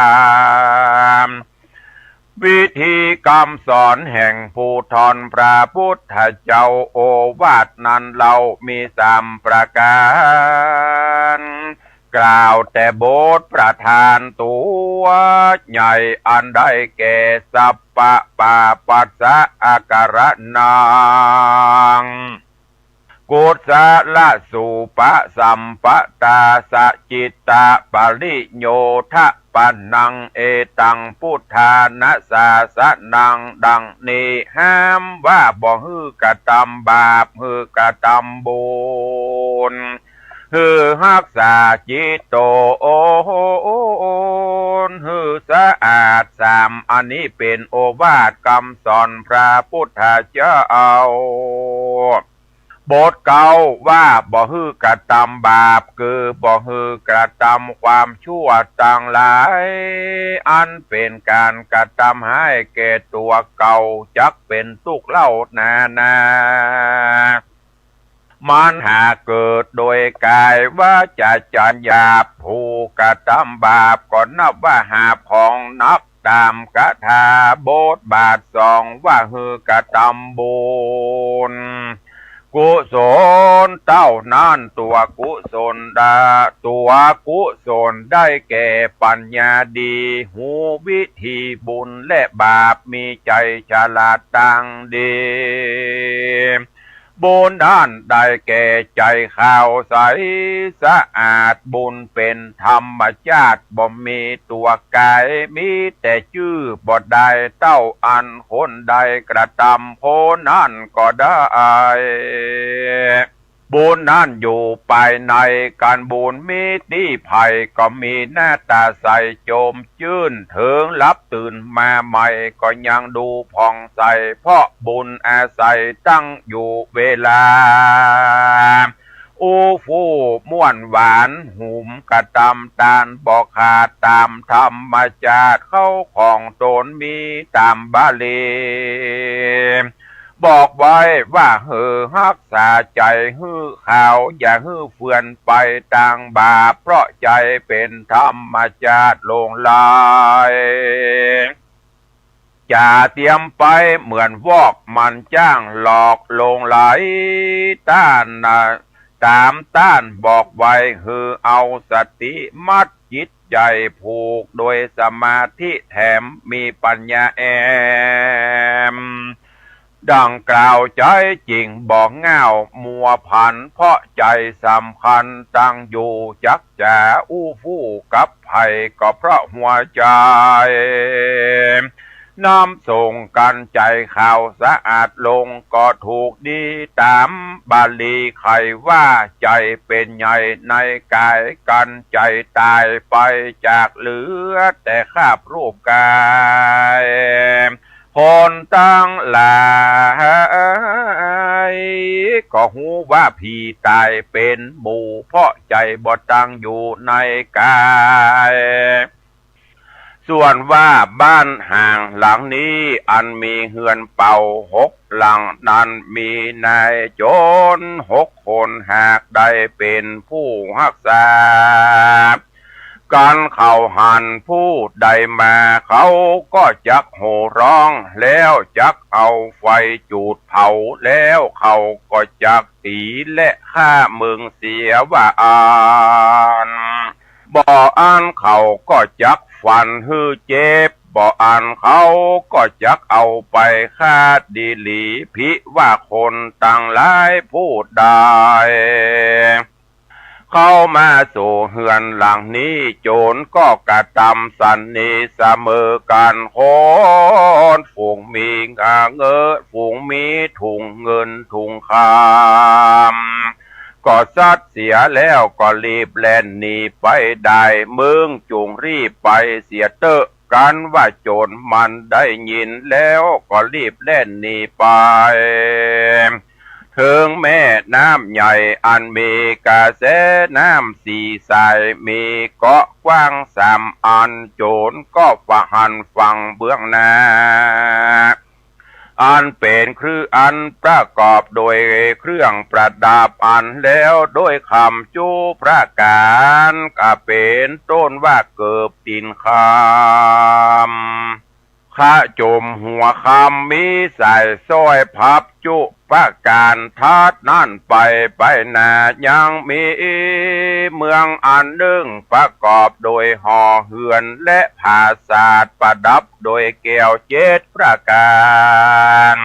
มวิธีกำสอนแห่งผู้ท่อนพระปุทธเจ้า โอวาทนั้นเล่ามีสามประก๋าน กล่าวแต่บทประธานตั๋วใหญ่อันได้แก่ สัพพะปาปัสสะอาการะนัง กุศลสูปะสัมปะตา สะจิตตะปริโยทะปะนัง เอตังพุทธานะสาสะนัง ดังนี้ ห้ามว่าบ่หื้อกระตำบาป หื้อกระตำบุญ หื้อฮักษาจิตต๋น หื้อสะอาด สามอันนี้เป๋นโอวาทกำสอนพระปุทธเจ้า บทเก๊าว่าบ่หื้อกระตำบาป คือบ่หื้อกระตำความชั่วตังหลาย อันเป๋นก๋านกระตำฮ้ายแก่ตั๋วเก่า จักเป๋นตุ๊กข์เล่านานา มันหากเกิดโดยก๋ายวาจ๋าใจ๋หยาบ ผู้กระตำบาปก็นับว่าหาบของหนัก ต๋ามกถาบทบาทสองว่าหื้อกระตำบุญ กุศลเต้านั้น ตั๋วกุศลดา ตั๋วกุศลได้แก่ปัญญาดี ฮู้วิธีบุญและบาป มีใจ๋ฉลาดตังดี บุญนั้นได้แก่ใจ๋ขาวใสสะอาด บุญเป๋นธรรมจาติ บ่มีตั๋วก๋าย มีแต่จื้อ บ่ได้เต้าอันคนใดกระตำ คนนั้นก็ได้ บุญนั้นอยู่ภายใน ก๋านบุญมีตี้ใผ ก็มีหน้าต๋าใสโจมจื้น เถิงหลับตื่นมาใหม่ ก็ยังดูผ่องใส เพราะบุญอาศัยตั้งอยู่เวลา อู้ฟู่ม่วนหวาน หุมกระตำตานบ่ขาด ต๋ามธรรมจาติ เข้าของต๋นมีต๋ามบาลี บอกไว้ว่าหื้อฮักษาใจ๋หื้อขาว อย่าหื้อเฟือนไปตางบาป เพราะใจ๋เป๋นธรรมจาติหลงไหล จ๋าเตียมไปเหมือนวอก มันจ้างหลอกหลงไหล ต้านนะ ต๋ามต้านบอกไว้ หื้อเอาสติมัดจิตใจ๋ ผูกโดยสมาธิแถม มีปัญญาแอม ดังกล่าวใจ๊จิ่งบ่ง่าว มัวผันเพราะใจ๋สำคัญ ตั้งอยู่จักจ๋าอู้ฟู่กับใผ ก็เพราะหัวใจ๋ น้ำส่งกั๋นใจ๋ขาวสะอาดลง ก็ถูกดีต๋ามบาลีไขว่า ใจ๋เป๋นใหญ่ในก๋าย กั๋นใจ๋ต๋ายไปจาก เหลือแต่คราบรูปก๋าย คนตังหลาย ก็ฮู้ว่าผีต๋ายเป๋นหมู่ เพราะใจ๋บ่ตั้งอยู่ในก๋าย ส่วนว่าบ้านห่างหลังนี้ อันมีเฮือนเป่าหกหลังนั้น มีนายโจ๋รหกคน หากได้เป๋นผู้ฮักษา กั๋นเขาหันผู้ใดมา เขาก็จักโห่ฮ้อง แล้วจักเอาไฟจูดเผา แล้วเขาก็จักตีและฆ่าเมืองเสียว่าอั้น บ่อั้นเขาก็จักฟันหื้อเจ็บ บ่อั้นเขาก็จักเอาไปฆ่าดีหลี ผิว่าคนตังหลายผู้ใดเข้ามาสู่เฮือนหลังนี้ โจ๋รก็กระตำสันนิเสมอกั๋น คนฝูงมีเงิน ฝูงมีถุงเงินถุงคำ ก็ซัดเสียแล้วก็รีบแล่นหนีไปได้ มึงจุ่งรีบไปเสียเต๊อะ กั๋นว่าโจ๋รมันได้ยินแล้วก็รีบแล่นหนีไป เถิงแม่น้ำใหญ่อันมีกระแสน้ำสี่สาย มีเกาะกว้างสามอัน โจ๋รก็บ่หันฝั่งเบื้องหน้า อันเป๋นเครื่อง อันประกอบโดยเครื่องประดับอันแล้วโดยคำจุประก๋าน ก็เป๋นต้นว่าเกิบตี๋นคำ คะจมหัวคำ มีสายสร้อยพับจุประก๋าน ถัดนั้นไป ไปหน้ายังมีเมืองอันนึ่ง ประกอบโดยหอเฮือนและผาสาท ประดับโดยแก้วเจ็ดประก๋าน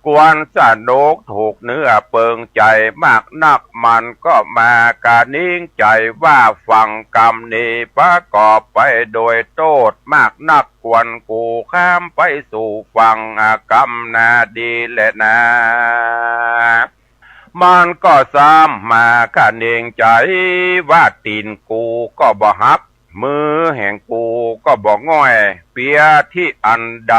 ควรสนุกถูกเนื้อเปิงใจ๋มากนัก มันก็มากระหนิงใจ๋ว่า ฝั่งกำนี้ประกอบไปโดยโต้ษมากนัก ควรกู๋ข้ามไปสู่ฝั่งกำนาดีแลนา มันก็ซ้ำมากระหนิงใจ๋ว่า ตี๋นกูก็บ่หัก มือแห่งกูก็บ่ง่อย เปียตี้อันใด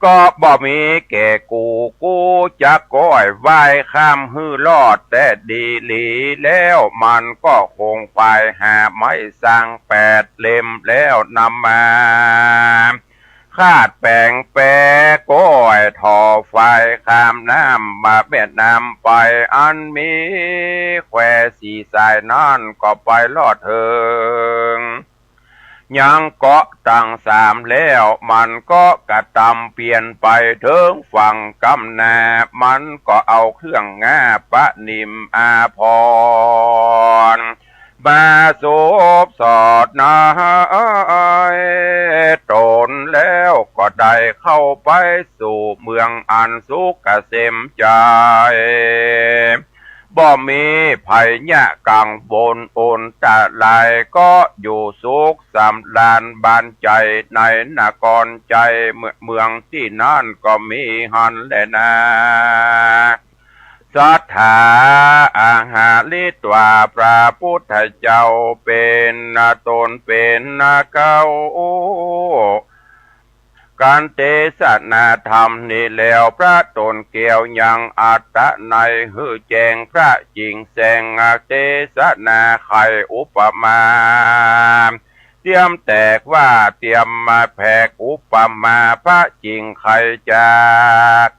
ก็บ่มีแก่กู กูจักก้อยว่ายข้ามหื้อรอดแต่ดีหลี แล้วมันก็ขงขวายหาไม้สังแปดเล่ม แล้วนำมา คาดแป๋งแปก้อยถ่อฝายข้ามน้ำมาแม่น้ำไป อันมีแควสี่สายนั้นก็ไปรอดเถิง ยังเกาะตังสามแล้ว มันก็กระตำเปียนไปเถิงฝั่งกำนา มันก็เอาเครื่องง่าประนิมอาภรณ์ มาสวมสอดนายต๋น แล้วก็ได้เข้าไปสู่เมืองอันสุขเกษมใจ๋ บ่มีภัยยะกังวลอันตราย ก็อยู่สุขสำราญบานใจ๋ในนครใจ๋ เมืองตี้นั้นก็มีหั้นแลนา สัตถา อาหาริตวา พระพุทธเจ้าเป๋นต๋นเป๋นเก๊า กั๋นเตสนาธรรมนี้แล้ว พระต๋นแก้วยังอัตตะนัยหื้อแจ้งพระจิ๋งแจ้ง เตสนาไขอุปมา เตียมแตกว่า เตียมมาแผกอุปมาพระจิ๋งไข จะ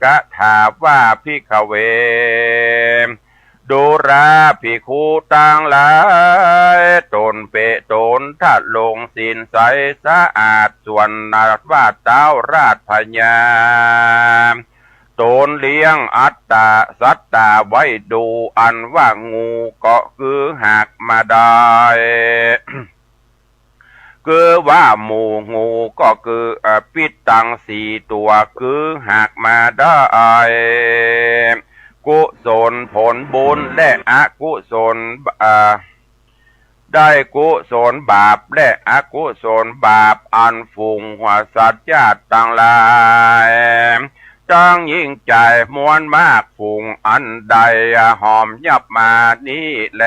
กถาว่า ภิกขเว ดูราภิกขุตังหลาย ต๋นเป๋นต๋นทรงศีลใสสะอาด ส่วนว่าท้าวราชพญา ต๋นเลี้ยงอัตตาสัตตาไว้ดู อันว่างูก็คือหากมาได้ คือว่าหมู่งูก็คือ เอ่อ ปิ๊ดตังสี่ตั๋ว คือหากมาได้ กุศลผลบุญและอกุศล เอ่อ ได้กุศลบาปและอกุศลบาป อันฝูงสัตว์ญาติตังหลาย ตังยิ่งใจ๋มวลมากฝูงอันได้หอมยับมานี้แล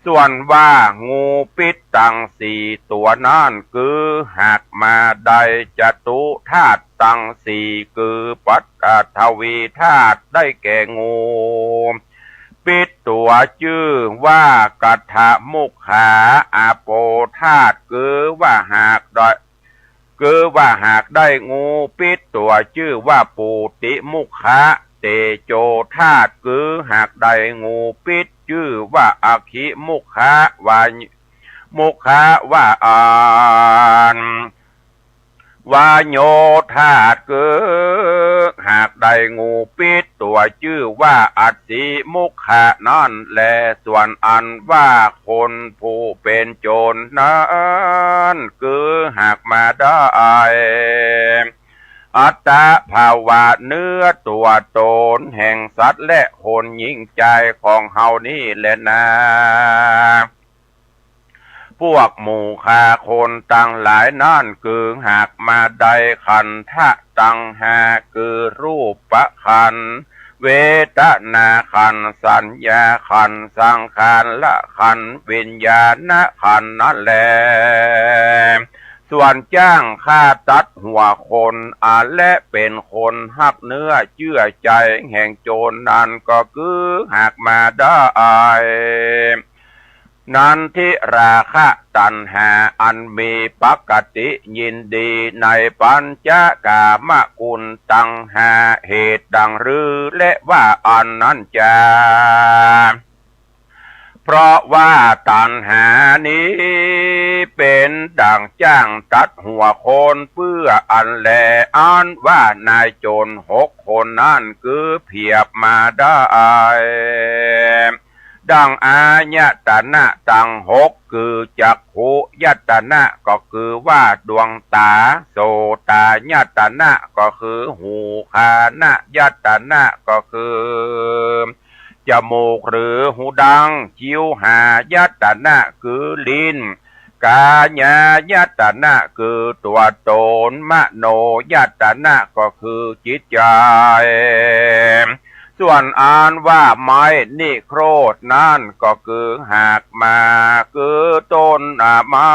ส่วนว่างูปิ๊ดตังสี่ตั๋วนั้น คือหากมาได้จตุธาตุตังสี่ คือปฐวีธาตุ ได้แก่งูปิ๊ดตั๋วจื้อว่ากัฏฐมุขขา อาโปธาตุ คือว่าหากได้ คือว่าหากได้งูปิ๊ดตั๋วจื้อว่าปูติมุขขา เตโจธาตุ คือหากได้งูปิ๊ดจื้อว่าอคิมุขขา วา มุขขา วาอัน วาโยธาตุ คือหากได้งูปิ๊ดตั๋วจื้อว่าอัสสิมุขขานั้นแล ส่วนอันว่าคนผู้เป๋นโจรนั้น คือหากมาได้ อัตตภาวะเนื้อตั๋วต๋นแห่งสัตว์และคนหญิงจายของเฮานี้แลนา พวกหมู่ข้าคนตังหลายนั้น คือหากมาได้ขันธะตังห้า คือรูปขันธ์ เวทนาขันธ์ สัญญาขันธ์ สังขารขันธ์ วิญญาณขันธ์นั้นแล ส่วนจ้างฆ่าตัดหัวคน อา และเป๋นคนฮักเนื้อเจื้อใจ๋แห่งโจรนั้น ก็คือหากมาได้ นันทิราคะตัณหาอันมีปกติยินดีในปัญจกามคุณตังห้า เหตุดังรือและว่าอันนั้นจา เพราะว่าตัณหานี้เป๋นดั่งจ้างตัดหัวคนเปื้ออันแล อันว่านายโจรหกคนนั้น คือเผียบมาได้ ดั่งอายตนะตังหก คือจักขุยตนะ ก็คือว่าดวงต๋า โสตายตนะ ก็คือหู ฆานยตนะ ก็คือจมูกหรือหูดัง จิวหายตนะ คือลิ้น กายายตนะ คือตั๋วต๋น มโนยตนะ ก็คือจิตใจ๋ ส่วนอันว่าไม้นิโครธนั้น ก็คือหากมา คือต้นไม้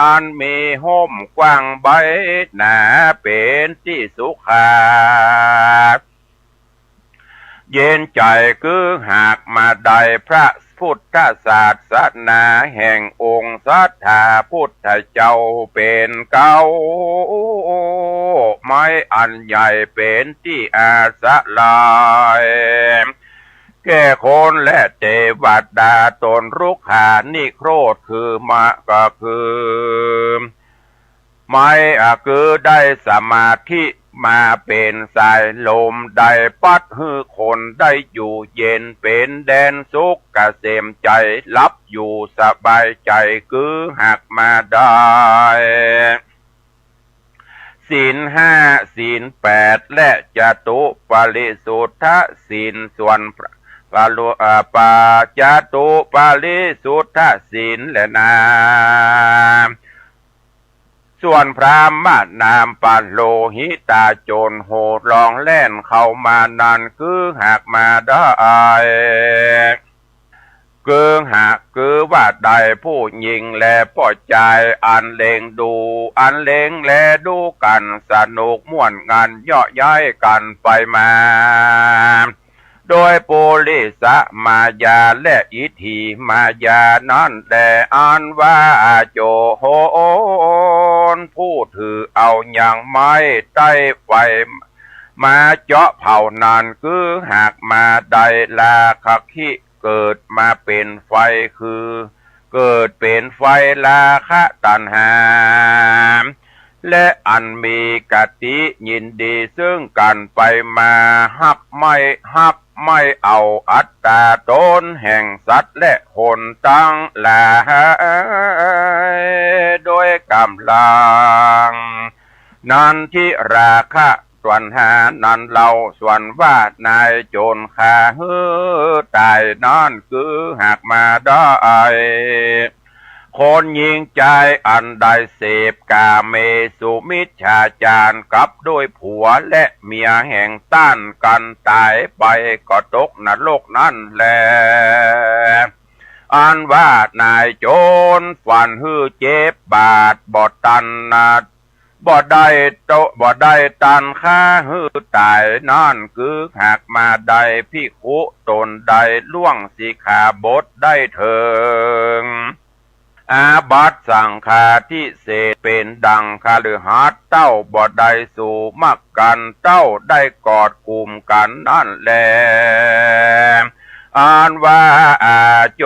อันมีฮ่มกว้างใบหนา เป๋นตี้สุขา เย็นใจ๋ คือหากมาได้พระพุทธศาสนาแห่งองค์สัตถาพุทธเจ้าเป๋นเก๊า ไม้อันใหญ่เป๋นตี้อาศัย แก่คนและเตวดา ต้นรุกขานิโครธ คือมะ ก็คือ ไม้ อ่ะ คือได้สมาธิมาเป๋นสายลม ได้ปัดหื้อคนได้อยู่เย็น เป๋นแดนสุขเกษมใจ๋ หลับอยู่สบายใจ๋ คือหากมาได้ ศีลห้า ศีลแปด และจตุปริสุทธศีล ส่วนพระ พระลุ อ่า ปา จตุปริสุทธศีลแลนา ส่วนพราหมณาปโลหิตาโจรโหดร้องแล่นเข้ามานั้น คือหากมาได้ คือหาก คือว่าได้ผู้หญิงและป้อจาย อันเล็งดู อันเล็งแลดูกั๋นสนุกม่วนงันเยาะเย้ยกั๋นไปมา โดยปุริสมายาและอิทธิมายานั้นแล อันว่าโจรผู้ถือเอายังไม้ใต้ไฟมาเจาะเผานั้น คือหากมาได้ราคะคิ เกิดมาเป๋นไฟ คือเกิดเป๋นไฟราคะตัณหา และอันมีกติยินดีซึ่งกั๋นไปมา ฮักไม่ ฮักไม่เอาอัตต๋าต๋นแห่งสัตว์และคนตังหลาย โดยก๋ำลัง นันทิราคะ ตัณหานั้นเล่า ส่วนว่านายโจรฆ่าหื้อต๋ายนั้น คือหากมาได้ คนหญิงจายอันได้เสพก๋าเมสุมิจฉาจารกับด้วยผัวและเมียแห่งต้านกั๋นต๋ายไป ก็ตกนรกนั้นแล อันว่านายโจรฟันหื้อเจ็บบาดบ่ตันนะ บ่ได้โต บ่ได้ตันฆ่าหื้อต๋ายนั้น คือหากมาได้ภิกขุต๋นใดล่วงสิกขาบทได้เถิง อาบัติสังฆาทิเศษ เป๋นดังคฤหัสถ์เต้าบ่ได้สูมักกั๋น เต้าได้กอดกุมกั๋นนั้นแล อันว่าอาโจ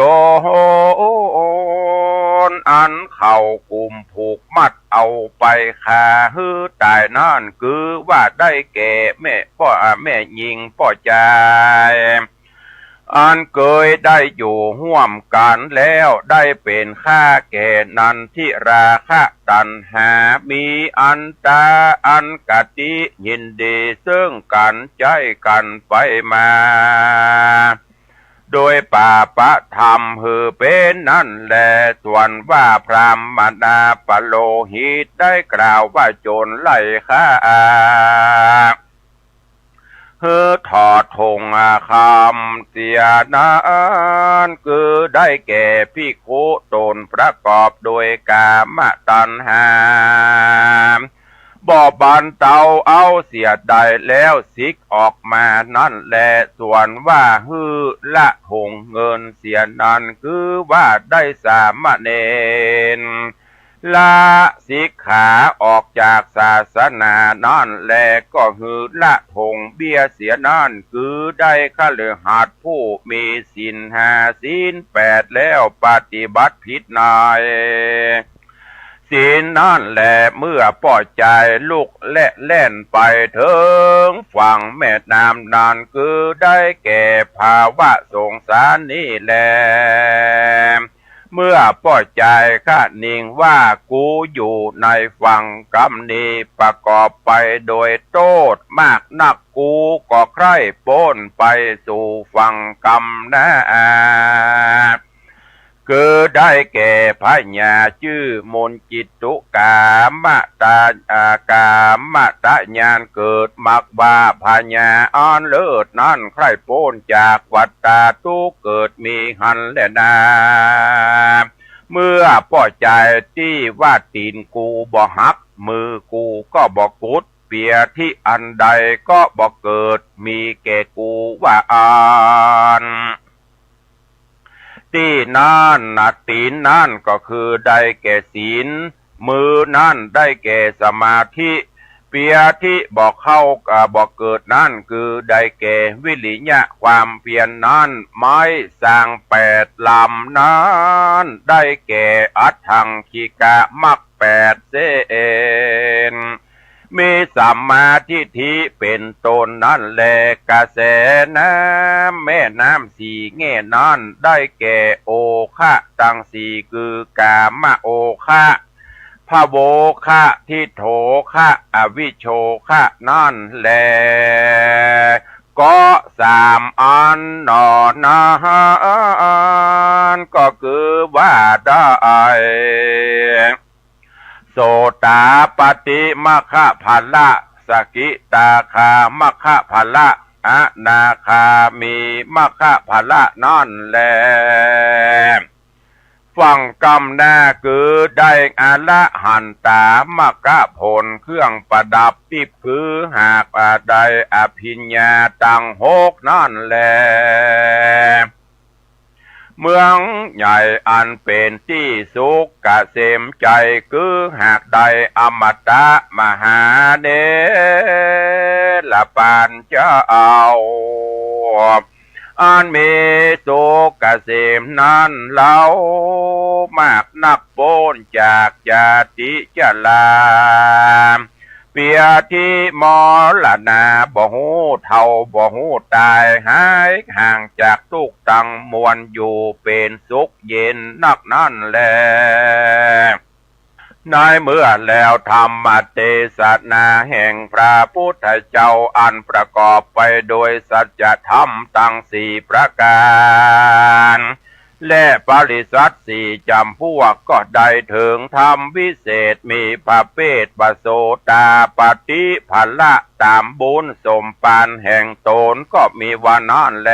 ร อันเขากุมผูกมัดเอาไปฆ่าหื้อต๋ายนั้น คือว่าได้แก่แม่ป้อ แม่ญิงป้อจาย อันเกยได้อยู่ฮ่วมกั๋นแล้ว ได้เป๋นข้าแก่นันทิราคะตัณหา มีอันต๋า อันกติยินดีซึ่งกั๋นใจ๊กั๋นไปมา โดยปาปธรรมหื้อเป๋นนั้นแล ส่วนว่าพราหมณาปโลหิตได้กล่าวว่าโจรไล่ฆ่า หื้อถอดถงคำเสียนั้น คือได้แก่ภิกขุต๋นประกอบโดยกามตัณหา บ่บรรเตาเอาเสียได้แล้ว สิกออกมานั้นแล ส่วนว่าหื้อละถงเงินเสียนั้น คือว่าได้สามเณร ละสิกขาออกจากศาสนานั้นแล ก็หื้อละถงเบี้ยเสียนั้น คือได้คฤหัสถ์ผู้มีศีลห้าศีลแปดแล้วปฏิบัติผิดในศีลนั้นแล เมื่อป้อจายลุกและแล่นไปเถิงฝั่งแม่น้ำนั้น คือได้แก่ภาวะสงสารนี้แล เมื่อป้อจายคะนิงว่า กูอยู่ในฝั่งกำนี้ประกอบไปโดยโต้ษมากนัก กูก็ใคร่ป๊นไปสู่ฝั่งกำหน้า คือได้แก่พญาจื้อมนจิตตุกามตะ อ่า กามตะญาณเกิดมักว่าพญาอันเลิศนั้นใคร่ป๊นจากวัฏฏะทุกข์เกิดมีหั้นแลนา เมื่อป้อจายตี้ว่าตี๋นกูบ่หัก มือกูก็บ่กุด เปียธิอันใดก็บ่เกิดมีแก่กูว่าอั้น ตี้นั้นนะ ตี๋นนั้นก็คือได้แก่ศีล มือนั้นได้แก่สมาธิ เปียธิบ่เข้า อ่า บ่เกิดนั้นคือได้แก่วิริยะความเพียรนั้น ไม้สร้างแปดลำนั้นได้แก่อัฏฐังคิกะมรรคแปดเส้น มีสัมมาทิฏฐิเป๋นต้นนั้นแล กระแสน้ำแม่น้ำสี่แง่นั้นได้แก่โอคะตังสี่ คือกามโอคะ ภโวคะ ทิฏโฐคะ อวิชโชคะนั้นแล ก็สามอันหนอนั้น ก็คือว่าได้ โสตาปัตติมัคคะผละ สกิทาคามัคคะผละ อนาคามีมัคคะผละนั้นแล ฟังกำหน้า คือได้อรหันตามัคคะผลเครื่องประดับติ๊บ คือหากว่าได้อภิญญาตังหกนั้นแล เมืองใหญ่อันเป๋นตี้สุขเกษมใจ๋ คือหากได้อมตะมหาเถรปานเจ้า อันมีสุขเกษมนั้นเล่า มากนักป๊นจากจาติจรา เปียธิมรณา บ่ฮู้เฒ่าบ่ฮู้ต๋าย หายห่างจากตุ๊กข์ตังมวล อยู่เป๋นสุขเย็นนักนั้นแล ในเมื่อแล้วธรรมเตสนาแห่งพระพุทธเจ้า อันประกอบไปโดยสัจธรรมตังสี่ประก๋าน และปริษัทสี่จ๋ำพวก ก็ได้เถิงธรรมวิเศษ มีประเภทว่าโสตาปัตติผละ ต๋ามบุญสมปานแห่งต๋น ก็มีว่านั้นแล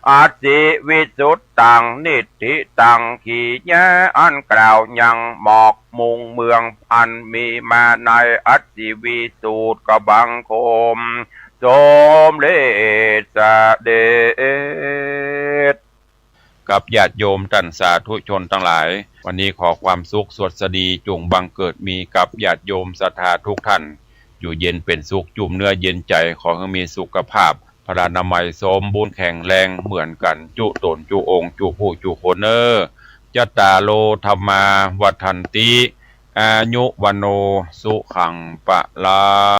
อสิวิสุทธัง นิฏฐิตัง กิริยาอันกล่าวยังหมอกมุ่งเมือง อันมีมาในอสิวิสูตร ก็บังคมสมเร็จเสด็จ กับญาติโยมต้านสาธุชนตังหลาย วันนี้ขอความสุขสวัสดีจุ่งบังเกิดมีกับญาติโยมศรัทธาทุกท่าน อยู่เย็นเป๋นสุข จุ่มเนื้อเย็นใจ๋ ขอหื้อมีสุขภาพพลานามัยสมบูรณ์แข็งแรงเหมือนกั๋นจุ๊ต๋นจุ๊องค์จุ๊ผู้จุ๊คนเน่อ จัตตาโร ธัมมา วัฑฒันติ อายุ วัณโณ สุขัง พลัง